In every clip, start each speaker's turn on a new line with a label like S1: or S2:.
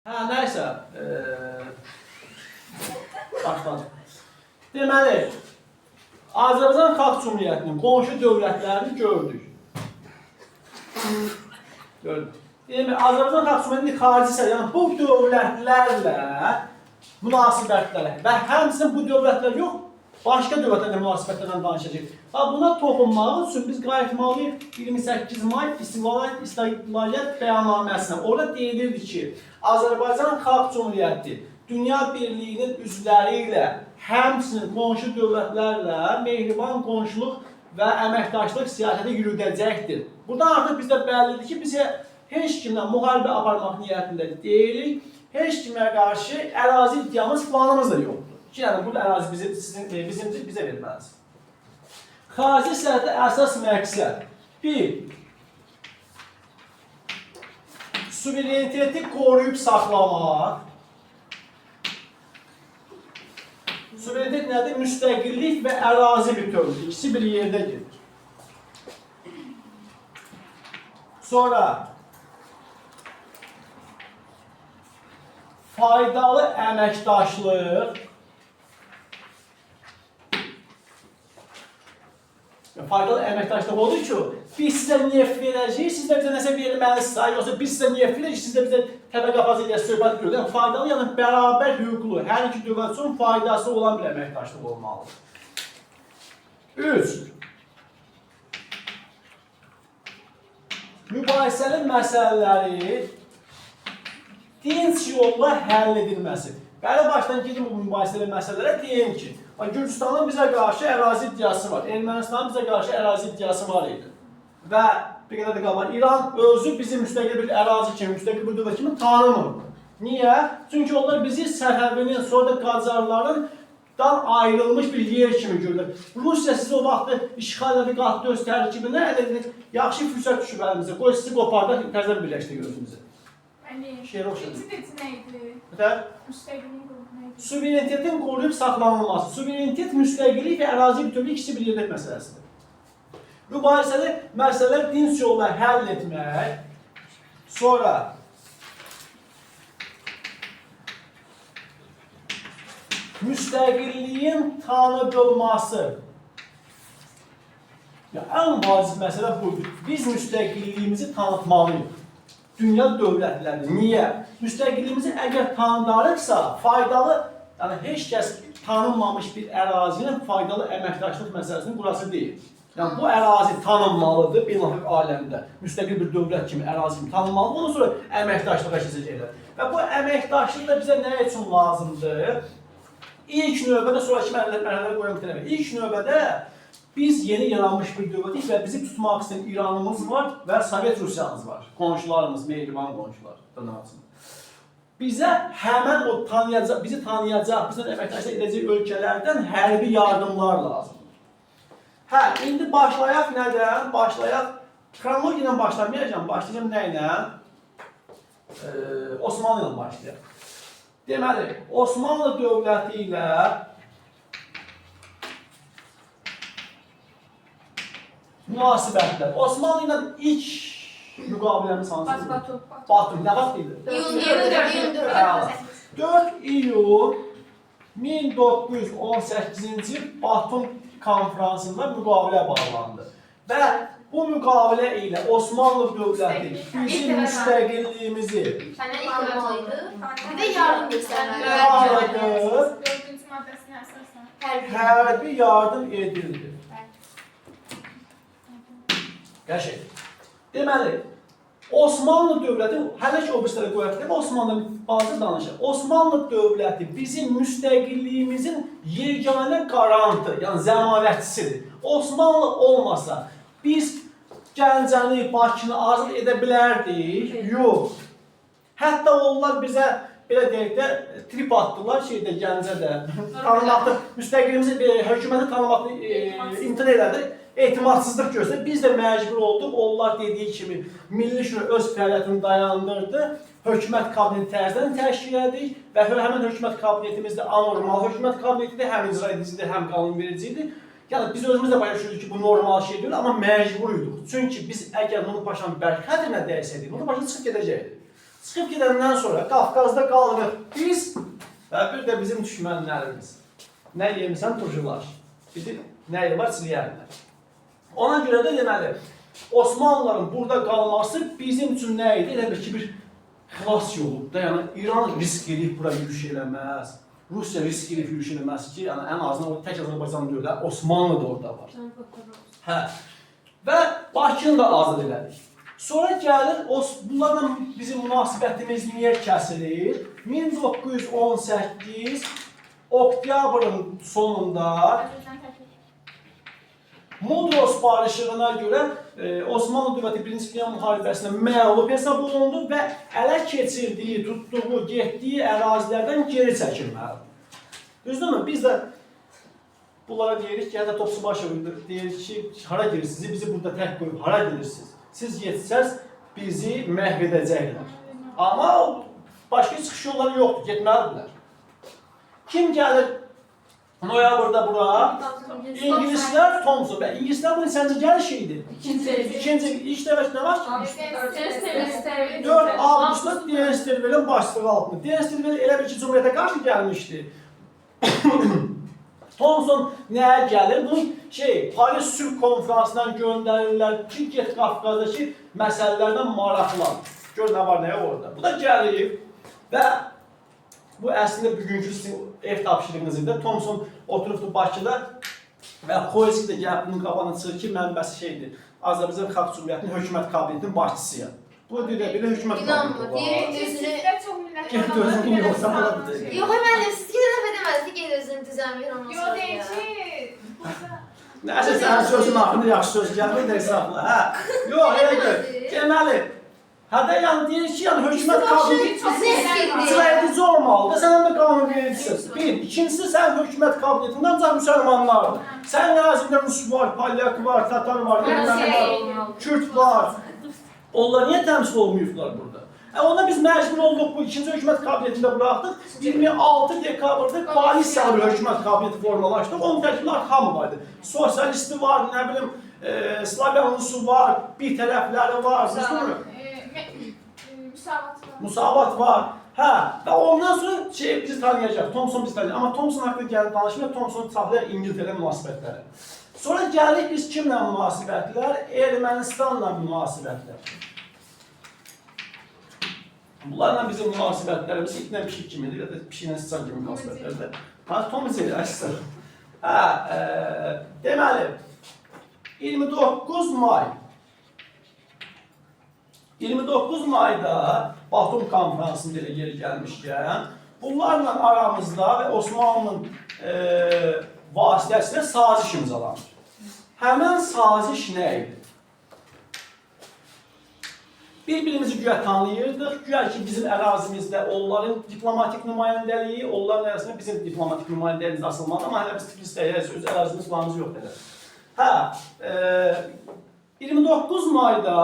S1: Hə, nəysə, başladım. Deməli, Azərbaycan Xalq Cümhuriyyətinin qonşu dövlətlərini gördük. Gördük. Deməli, Azərbaycan Xalq Cümhuriyyətinin xarici siyasəti, yəni bu dövlətlərlə münasibətlərə və həmçinin bu dövlətlər yox, başqa dövlətlərlə münasibətlərdən danışacağıq. Və buna toxunmaq üçün biz qayıtmalıyıq 28 may İstiqlaliyyət bəyannaməsinə. Orada deyilirdi ki, Azərbaycan Xalq Cümhuriyyəti Dünya Birliyinin üzvləri ilə, həmçinin qonşu dövlətlərlə mehriban qonşuluq və əməkdaşlıq siyasəti yürüdəcəkdir. Buradan artıq bizdə bəllidir ki, bizə heç kimlə müharibə aparmaq niyyətində deyilik, heç kimə qarşı ərazi iddiamız filanımız da yoxdur. Ki, yəni bu ərazi bizim, sizin, bizimdir, bizə verməlisiniz. Xarici siyasətdə əsas məqsəd 1. Suvereniteti qoruyub saxlamaq. Suverenitet nədir? Müstəqillik və ərazi bütövlüyü. İkisi bir yerdə gedir. Sonra faydalı əməkdaşlıq. Faydalı əməkdaşlıq odur ki, biz sizə neft verəcəyik, siz də bizə nəsə verməlisiniz, yoxsa biz sizə neft verəcəyik, siz də bizə təbə qapazı ilə söhbət görürük. Yəni, faydalı, yəni bərabər hüquqlu, hər iki dövlət üçün faydası olan bir əməkdaşlıq olmalıdır. 3. Mübahisəli məsələləri dinc yolla həll edilməsi. Bəli, başdan gedim bu mübahisəli məsələlərə, deyim ki, Gürcüstanın bizə qarşı ərazi iddiası var, Ermənistanın bizə qarşı ərazi iddiası var idi. Və bir qədər də qalmadı, İran özü bizi müstəqil bir ərazi kimi, müstəqil bir dövlət kimi tanımırdı. Niyə? Çünki onlar bizi Səfəvinin, sonra da Qacarların dan ayrılmış bir yer kimi görürlər. Rusiya sizi o vaxtı işğal elədi, qatdı öz tərkibinə, elə yaxşı fürsət düşüb əlimizə. Qoy sizi qopardaq, təzədən birləşdirik özümüzü. Şeirə oxşadı.
S2: İkinci dedi nə idi?
S1: Nətər?
S2: Müstəqilliyin qoruyub nə idi?
S1: Suverenitetin qoruyub saxlanılması. Suverenitet, müstəqillik və ərazi bütövlük ikisi bir yerdə məsələsidir. Mübahisəli məsələlər dinc yolla həll etmək, sonra müstəqilliyin tanıdılması. Ya, ən vacib məsələ budur. Biz müstəqilliyimizi tanıtmalıyıq. Dünya dövlətləri. Niyə? Müstəqilliyimizi əgər tanıdarıqsa, faydalı, yəni heç kəs tanınmamış bir ərazinin faydalı əməkdaşlıq məsələsinin burası deyil. Yəni bu ərazi tanınmalıdır beynəlxalq aləmdə. Müstəqil bir dövlət kimi ərazi kimi tanınmalıdır. Ondan sonra əməkdaşlığa keçəcəklər. Və bu əməkdaşlıq da bizə nə üçün lazımdır? İlk növbədə sonrakı mərhələləri qoyuram bitirəmək. İlk növbədə biz yeni yaranmış bir dövlətik və bizi tutmaq istəyən İranımız var və Sovet Rusiyamız var. Qonşularımız, mehriban qonşular. Bizə həmən o tanıyacaq, bizi tanıyacaq, bizlə əməkdaşlıq edəcək ölkələrdən hərbi yardımlar lazımdır. Hə, indi başlayaq nədən? Başlayaq, xronologiya ilə başlamayacağam, başlayacağam nə ilə? Osmanlı ilə başlayaq. Deməli, Osmanlı dövləti ilə münasibətlər. Osmanlı ilə ilk müqaviləmiz hansıdır?
S2: Batu.
S1: Batum. Nə vaxt idi?
S3: İyun 4. İyun 4.
S1: Əla. 4 iyun 1918-ci il Batum konfransında müqavilə bağlandı. Və bu müqavilə ilə Osmanlı dövləti bizim müstəqilliyimizi
S3: Səndən ilk dəfə idi. Bir də yardım göstərməli.
S1: Tanıdı.
S2: 4-cü maddəsinə əsasən.
S1: Hərbi yardım edildi. Qəşəng. Deməli, Osmanlı dövləti, hələ ki o birisləri qoyaq deyil, Osmanlı bazı danışır. Osmanlı dövləti bizim müstəqilliyimizin yeganə qarantı, yəni zəmanətçisidir. Osmanlı olmasa biz Gəncəni, Bakını azad edə bilərdik? Yox. Hətta onlar bizə belə deyək də trip atdılar şeydə Gəncədə. Tanımaqda müstəqilliyimizi, hökuməti tanımaqda imtina elədi. Etimadsızlıq göstərdi. Biz də məcbur olduq. Onlar dediyi kimi Milli Şura öz fəaliyyətini dayandırdı. Hökumət kabineti təzədən təşkil elədik və həmin hökumət kabinetimiz də anormal hökumət kabinetidir, həm icra edicidir, həm qanunvericidir. Yəni biz özümüz də başa düşürdük ki, bu normal şey deyil, amma məcbur idik. Çünki biz əgər Nuri Paşanın bərk xətrinə dəysəydik, Nuri Paşa çıxıb gedəcəkdi. Çıxıb gedəndən sonra Qafqazda qalırıq biz və bir də bizim düşmənlərimiz. Nə yemisən turşulaş. Bizi nə var çiləyərlər. Ona görə də deməli, Osmanlıların burada qalması bizim üçün nə idi? Elə bil ki, bir xilas yoludur da. Yəni İran risk eləyib bura yürüş eləməz. Rusiya risk eləyib yürüş eləməz ki, yəni ən azından o tək Azərbaycan deyil, də, Osmanlı da orada var. Hə. Və Bakını da azad elədik. Sonra gəlir, bunlarla bizim münasibətimiz niyə kəsilir? 1918 oktyabrın sonunda
S2: Azərbaycan tərk
S1: Mudros barışığına görə Osmanlı dövləti Birinci Dünya Müharibəsində məğlub hesab olundu və ələ keçirdiyi, tutduğu, getdiyi ərazilərdən geri çəkilməlidir. Düzdürmü? Biz də bunlara deyirik ki, hətta Topçubaşov deyir ki, hara gedirsiniz? Bizi burada tək qoyub hara gedirsiniz? Siz getsəz bizi məhv edəcəklər. Amma başqa çıxış yolları yoxdur, getməlidirlər. Kim gəlir noyabrda bura? İngilislər Thomson. Və İngilislər bu neçənci gəlişi idi?
S4: İkinci.
S1: İkinci ilk dəfə nə var? 4 avqustda Denstervelin başlığı altında. Denstervel elə bir ki, Cumhuriyyətə qarşı gəlmişdi. Thomson nəyə gəlir? Bunu Paris sülh konfransından göndərirlər ki, get Qafqazdakı məsələlərdən maraqlan. Gör nə var, nə yox orada. Bu da gəlib və bu əslində bugünkü sizin ev tapşırığınız idi. Thomson oturubdu Bakıda və Xoyski də gəlib bunun qabağına çıxır ki, mən bəs şeydir, Azərbaycan Xalq Cümhuriyyətinin hökumət kabinetinin başçısıyam. Bu deyir, belə hökumət
S3: İnanmır.
S1: kabineti var.
S3: Deyir, özünü...
S2: Sizdə çox millət
S1: Get özünü yoxsa bana bir deyir.
S3: Yox, müəllim, siz ki dəfə deməzdi, ged özünü düzəlmir ondan
S2: Yox
S3: sonra.
S2: deyir ki, burada
S1: Nəsə sənin sözün axırında yaxşı söz gəlmir də hesabla. Hə. Yox, elə gör. Deməli, hə də yəni deyir ki, yəni hökumət kabineti icra edici olmalıdır. Sən həm də qanunvericisən. Bir, ikincisi sən hökumət kabinetində ancaq müsəlmanlardır. Sənin ərazində rus var, polyak var, tatar var, erməni var, Kürt var. Onlar niyə təmsil olmayıblar burada? Ona biz məcbur olduq bu ikinci hökumət kabinetində buraxdıq. 26 dekabrda koalisiyalı bir hökumət kabineti formalaşdı. Onun tərkibində artıq hamı var idi. Sosialisti var, nə bilim, Slavyanlısı var, bir tərəfləri var, düzdürmü?
S2: Müsavat var.
S1: Musavat var. Hə, və ondan sonra bizi tanıyacaq, Thomson bizi tanıyacaq. Amma Thomson haqqında gəlib danışmıyor, Thomson saxlayır İngiltərə münasibətləri. Sonra gəlirik biz kimlə münasibətlər? Ermənistanla münasibətlər. Bunlarla bizim münasibətlərimiz itlə pişik kimidir, ya da pişiklə sıçan kimi münasibətlərdir. Ha, Tom Jerry, əsər. Hə, deməli, 29 may 29 mayda Batum konfransında elə geri gəlmişkən, bunlarla aramızda və Osmanlının vasitəsilə saziş imzalanır. Həmən saziş nə idi? Bir-birimizi güya tanıyırdıq, güya ki bizim ərazimizdə onların diplomatik nümayəndəliyi, onların ərazisində bizim diplomatik nümayəndəliyimiz asılmalı, amma hələ biz Tiflisdəyik, öz ərazimiz falanımız yoxdur elə. Hə, 29 mayda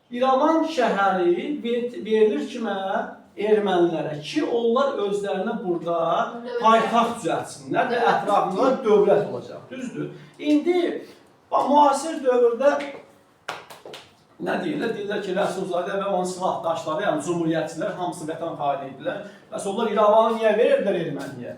S1: İrəvan şəhəri verilir kimə? Ermənilərə ki, onlar özlərinə burada paytaxt düzəltsinlər və ətrafında dövlət olacaq. Düzdür? İndi müasir dövrdə nə deyirlər? Deyirlər ki, Rəsulzadə və onun silahdaşları, yəni cumhuriyyətçilər hamısı vətən xaini idilər. Bəs onlar İrəvanı niyə verirdilər erməniyə?